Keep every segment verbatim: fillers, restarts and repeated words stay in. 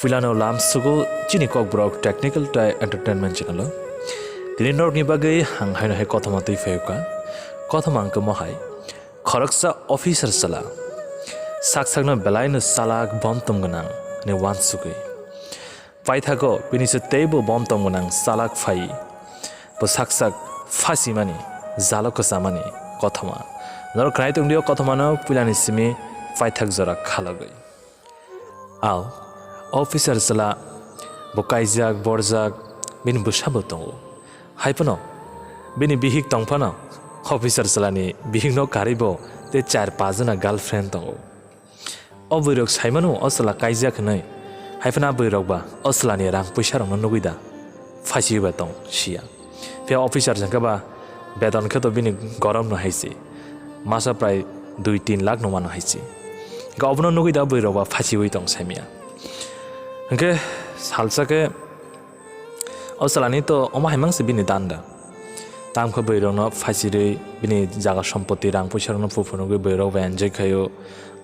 Puilano lam sugo chini Kokborok Technical tei Entertainment channel o. Tini norokni bagwi ang haino hai kothoma twi phaio ka. Kothoma hwnkhe mohai. Khoroksa officer chwla. Sak sakno belaino chalak bom tong gwnang hwnwi uansugwi. Paithago bini se teibo bom tong gwnang chalak phai. Bo sak sak phasimani, jalo kwchamani kothoma. Norok khnai tongdio kothomano puilani simi paithak jora khalogwi. Ao, officer chwla bo kaijak, borjak, bini bwsabo tongo. Hai phano, bini bihik tong phano, officer chwlani bihikno karwi bo tei char pajona girlfriend tongo. O bwrwirok saimano o chwla kaijak hwnwi, hai phano a bwrwirokba o chwlani rang puisarokno nugwi da, phaisiwi ba tong siya. Phiya officer se hwnkhe ba beton khe to bini gorom no hai se. Masa prai dui tin lakh no mano hai se. Hwnkhe obono nugwi da bwrwi rok ba phasiwi tong saimya. Hwnkhe salsa khe o chwlani to omo hai mang se bini danda. Tamkhe bwrwi rokno phasirwi bini jaga sompoti rang puisa rokno phu phunugwi bwrwi rok bai enjoy khaio.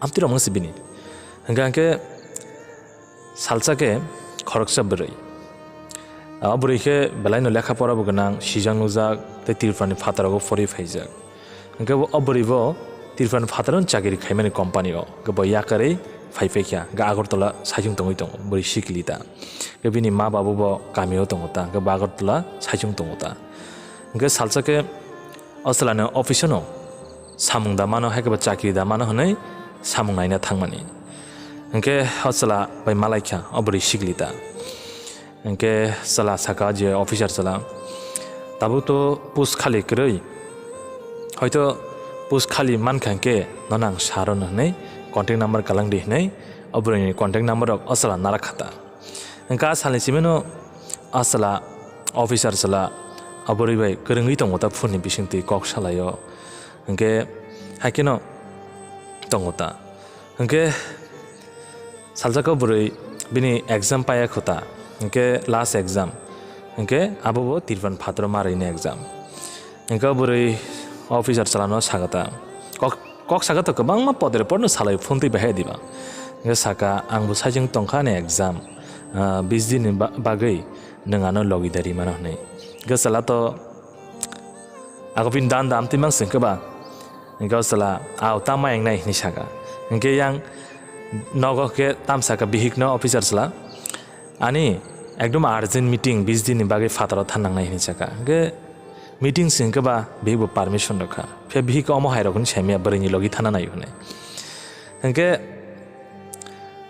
Amtwi rok mang se bini. Hwnkhe hwnkhe Salsa khe khoroksa bwrwi. O bwrwi khe belaino lekha pora bo gwnang, sijak nujak tei Tripurani phataro bo pori phaijak. Hwnkhe bo o bwrwi bo Tripurani phataro chakiri khaimani company o, hwnkhe bo yakarwi phai paikha, hwnkhe Agartala saichung tongwi tongo, bwrwi sikili ta. Hwnkhe bini ma babu bo kamio tongo ta, hwnkhe bo Agartala saichung tongo ta. Hwnkhe salsa khe o chwlani office-o no samung da mano, hai khe bo chakri da mano hwnwi samung naina thangmani. Hwnkhe o chwla bai malaikha o bwrwi sikli ta. Hwnkhe chwla saka je officer chwla, "Tabuk to post khali kwrwi, hoito post khali mankha hwnkhe nono ang sa rwno," hwnwi contact number kalang di hwnwi o bwrwini contact number rok o chwla narak kha ta. Hwnkhe a salni simi no a chwla, officer chwla, a bwrwi bai kwrwngwi tongo ta phone ni bisingtwi kok salaio. Hwnkhe hai kheno tongo ta. Hwnkhe salsa khe bwrwi bini exam paiya kho ta. Hwnkhe last exam. Hwnkhe abo bo Tripurani phataro ma rwini exam. Hwnkhe bwrwi officer chwlano sakha ta, kok, kok sakha to kwbangma podre podno salai phone twi bahai diba. Hwnkhe sakha, "Ang bo saichung tongkha ani exam, ah, bis din ni ba-, bagwi nwng ano logi dari mano," hwnwi. Hwnkhe chwla to ako bini dan dam twi mang singkhe ba. Hwnkhe o chwla, "Ao, tamo yang nai," hwnwi sakha. Hwnkhe yang nogo khe tam sakha bihikno officer chwla, "Ani ekdom urgent meeting, bis din ni bagwi phataro than nangnai," hwnwi sakha. Hwnkhe meeting se hwnkhe ba bihik bo permission rwkha. Phiya bihik omo hai rokni saimaya bwrwini logi thana naio hwnwi. Hwnkhe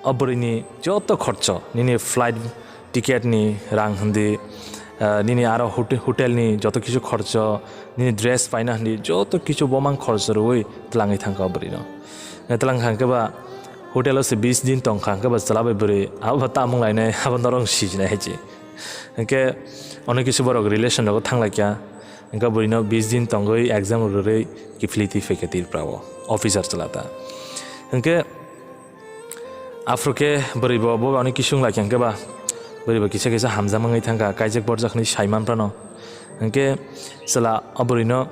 o bwrwini joto khorcho, nini flight ticket ni rang hwndi, ah, nini aro hote-, hotel ni joto kisu khorcho, nini dress paina hwndi joto kisu bomang khorcho rwui twlangwi thangkha o bwrwino. Twlang kha hwnkhe ba hotel o se bis din tongkha, hwnkhe ba chwla bai bwrwi abo bo tamung lainai, abo norok sijinai hai se. Hwnkhe ono kisu borok relation rogo thanglaikha, hwnkhe bwrwino bis din tongwi exam rwrwi kiphilwi twi phaikha Tripura o officer chwla ta. Hwnkhe aphuru khe bwrwi bo, bo ani kisung lai khe hwnkhe ba bwrwi bo kisa kisa hamjak mangwi thangkha, kaijak borjak hwnwi sai manphano. Hwnkhe chwla o bwrwino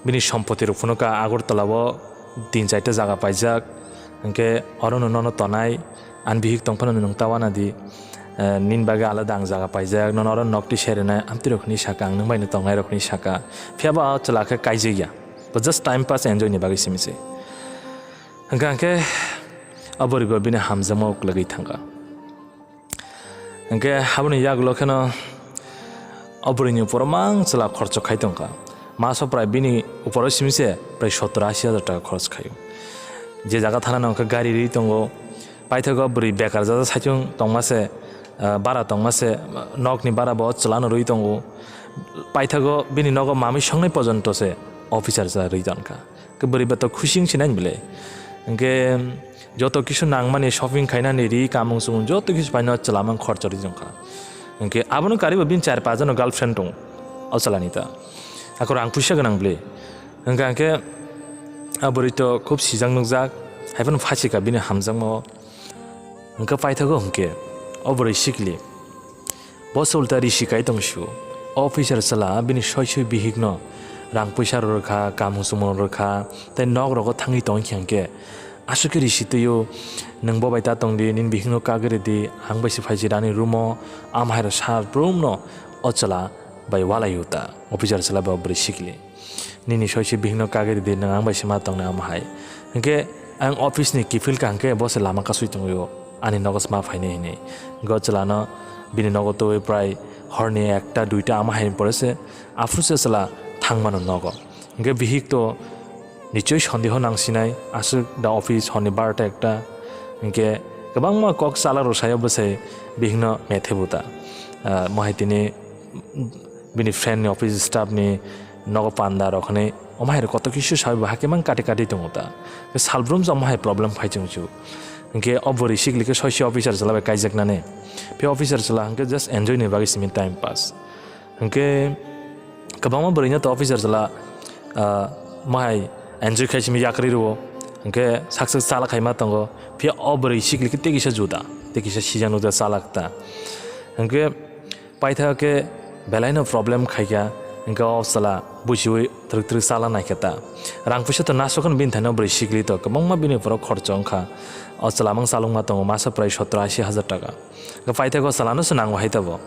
bini sompoti rok phunukha, Agartala o tin chaita jaga paijak, hwnkhe orono nono tonai, ani bihik tongphano nwng ta wana di, eh, nini bagwi alada ang jaga paijak, nono oro nok twi serinai, amtwi rok hwnwi sakha, ang nwng bai no tongnai rok hwnwi sakha. Phiya ba o chwla khe kaijakya, bo just time pass enjoy ni bagwi simi se. Hwnkha hwnkhe o bwrwi bo bini hamjakma uklogwi thangkha. Hwnkhe aboni yagulo kheno o bwrwini uporo mang chwla khorcho khai tongkha. Maso prai bini uporo simi se prai sottor ashi hajar taka khorch khaio. Je jaga thana nangkha gari rwi tongo. Paithago bwrwi bekar jaga saichung tongma se, ah, bara tongma se, nokni bara bo chwlano rwi tongo. Paithago bini nogo mamwi songnai pojonto se officer chwla rwi tongkha. Khe bwrwi ba to khusi wng sinai bwle. Hwnkhe joto kisu nangmani shopping khainani ri kamung chumung joto kisu paino chwla mang khorcho ri jongkha. Hwnkhe abono karibo bini char paanch jano girlfriend tongo o chwlani ta. Ako rang puisa gwnang bwle. Hwnkha hwnkhe a bwrwi to khub sijak nukjak, hai phano phasika bini hamjakmao. Hwnkhe paithago hwnkhe o bwrwi sikli. Bo se ulta risi kai tong sio. Officer chwla bini soi soi bihikno rang puisa rw rwkha, kamung chumung rw rwkha, tei nok rogo thangwi tong khe hwnkhe Aswk khe risi twi-o, nwng bo bai ta tong di, nini bihikno kagwi rw di, ang bai se phai si rani room-o, ama hai rw sal brum no o chwla bai walai-o ta, officer chwla bai o bwrwi sikli. Nini soi se bihikno kagwi rw di, nwng ang bai se ma tongnai ama hai. Hinkhe ang office ni kiphil ka hinkhe bo se lama kasui tongwi-o, ani nogo se ma phainai hinwi. Hinkhe o chwla no bini nogo twiwi prai horni ekta duita ama hai ni pore se aphuru se chwla thang mano nogo. Hinkhe bihik to nichoi sondeho nang sinai, aswk da office horni barota ekta. Hinkhe kwbangma kok chalak rw sayo bwsai bihikno methe bo ta. Ah, mo hai tini bini friend ni office staff ni nogo panda rok hinwi omo hai rok kotor kisu sawi bo hakhe mang kati kati tongo ta. Salbrum jang omo hai problem phai chwng chu. Hinkhe o bwrwi sikli khe soise officer chwla bai kaijak nani. Phiya officer chwla hinkhe just enjoy ni bagwi simi time pass. Hinkhe kwbangma bwrwino to officer chwla, ah, mahai enjoy khai simi yakri rwo. Hinkhe sak sak chala khaima tongo. Phiya o bwrwi sikli khe tei kisa juda, tei kisa sijak nukjak chalak ta. Hinkhe paithago khe belaino problem khaikha. Hinkhe o chwla buchiwi twrwk twrwk chala naikha ta. Rang puisa to nasukhan bini thaino bwrwi sikli to kwbangma bini borok khorcho wngkha. O chwla mang chalokma tongo masa prai sotro ashi hajar taka. Hinkhe paithago chwlano se nango hai tabo.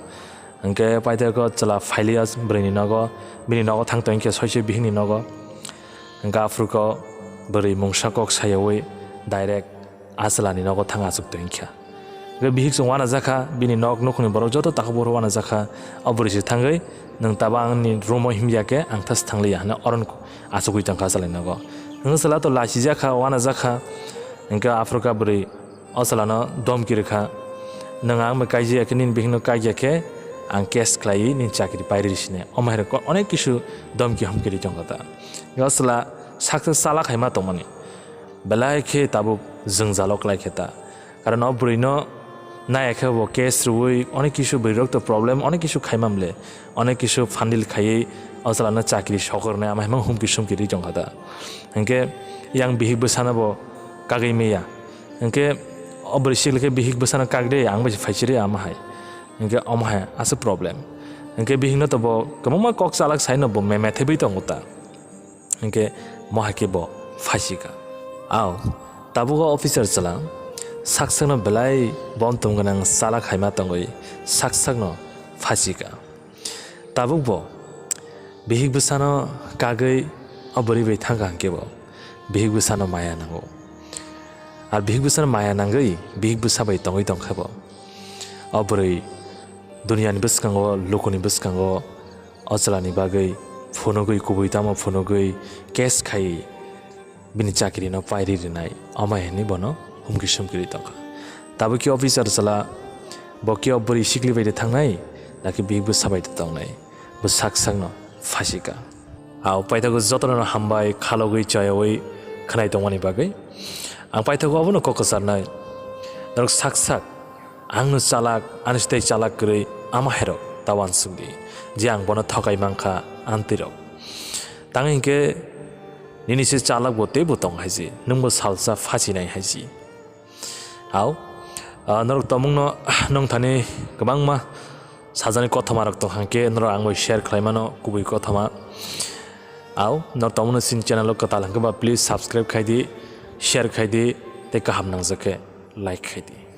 Hinkhe paithago chwla phailiya bwrwini nogo, bini nogo thang tongkhe soise bihikni nogo. Hinkhe aphuru khe bwrwi mungsa kok sayawi direct a chwlani nogo thang achuk tongkha. Hinkhe bihik chwng uanajakha, bini nok nukhungni borok joto takhuk bukhuk uanajakha. O bwrwi se thangwi, "Nwng tabo angni room-o himya khe ang thas thangliya," hwnwi oron achugwi tongkha a chwlani nogo. Hinkhe chwla to lachijakha, uanajakha. Hinkhe aphuru khe bwrwi o chwlano domki rwkha, "Nwng ang bai kaijaya khe, nini bihikno kaikya khe ang case khlaiwi nini chakri pairi rwsine." Omo hai rok onek kisu domki homki rwi tongkha ta. O chwla sak sak chala khaima tongmani belai khe tabuk jwngjalo klai khe ta. Karon o bwrwino naiya khe bo case rwui onek kisu bwrwi rok to problem onek kisu khaima mle. Onek kisu phandil khaiwi o chwlano chakri sokornai ama hai mang humki sumki rwi tongkha ta. Hinkhe yang bihik bwsano bo kagwi maya. Hinkhe o bwrwi sikli khe bihik bwsano kagde ang bai se phaisiri ama hai. Hinkhe omo hai aswk problem. Hinkhe bihikno to bo kwbangma kok chalak saino bo meme thebwi tongo ta. Hinkhe mo hai khe bo phaisika. Ao, tabuk o officer chwla sak sakno belai bon tong gwnang chalak haima tongwi sak sakno phaisika. Tabuk bo bihik bwsano kagwi o bwrwi bai thangkha hinkhe bo bihik bwsano maya nango. Ar bihik bwsano maya nangwi bihik bwsa bai tongwi tongkha bo. O bwrwi duniani bwskango, lukuni bwskango o chwlani bagwi phunugwi, kubui tamo phunugwi case khai bini chakirino pairi rwnai, omo hai hwnwi bono humki sumki rwi tongkha. Tabuk khe officer chwla bo khe o bwrwi sikli bai de thangnai, nakhe bihik bwsa bai de tongnai, bo sak sakno phasika. Ao paithago jotono hambai khalogwi chayawi khwnai tongmani bagwi. Ang paithago abono kok kwcharnai, norok sak sak Angno chalak, ani se tei chalak kwrwi ama hai rok ta uansuk di, je ang bono thokai mankha, amtwi rok. Tang hinkhe nini se chalak bo teibo tong hai se, nwng bo salsa phachi nai hai se. Ao, ah, norok tongmungno nongthani kwbangma sajani kothoma rok tong hang khe norok ang bai share khlai mano kubui kothoma. Ao, norok tongmungno chini channel o kwtal hwnkhe ba please subscribe khai di, share khai di, tei kaham nangjak khe like khai di.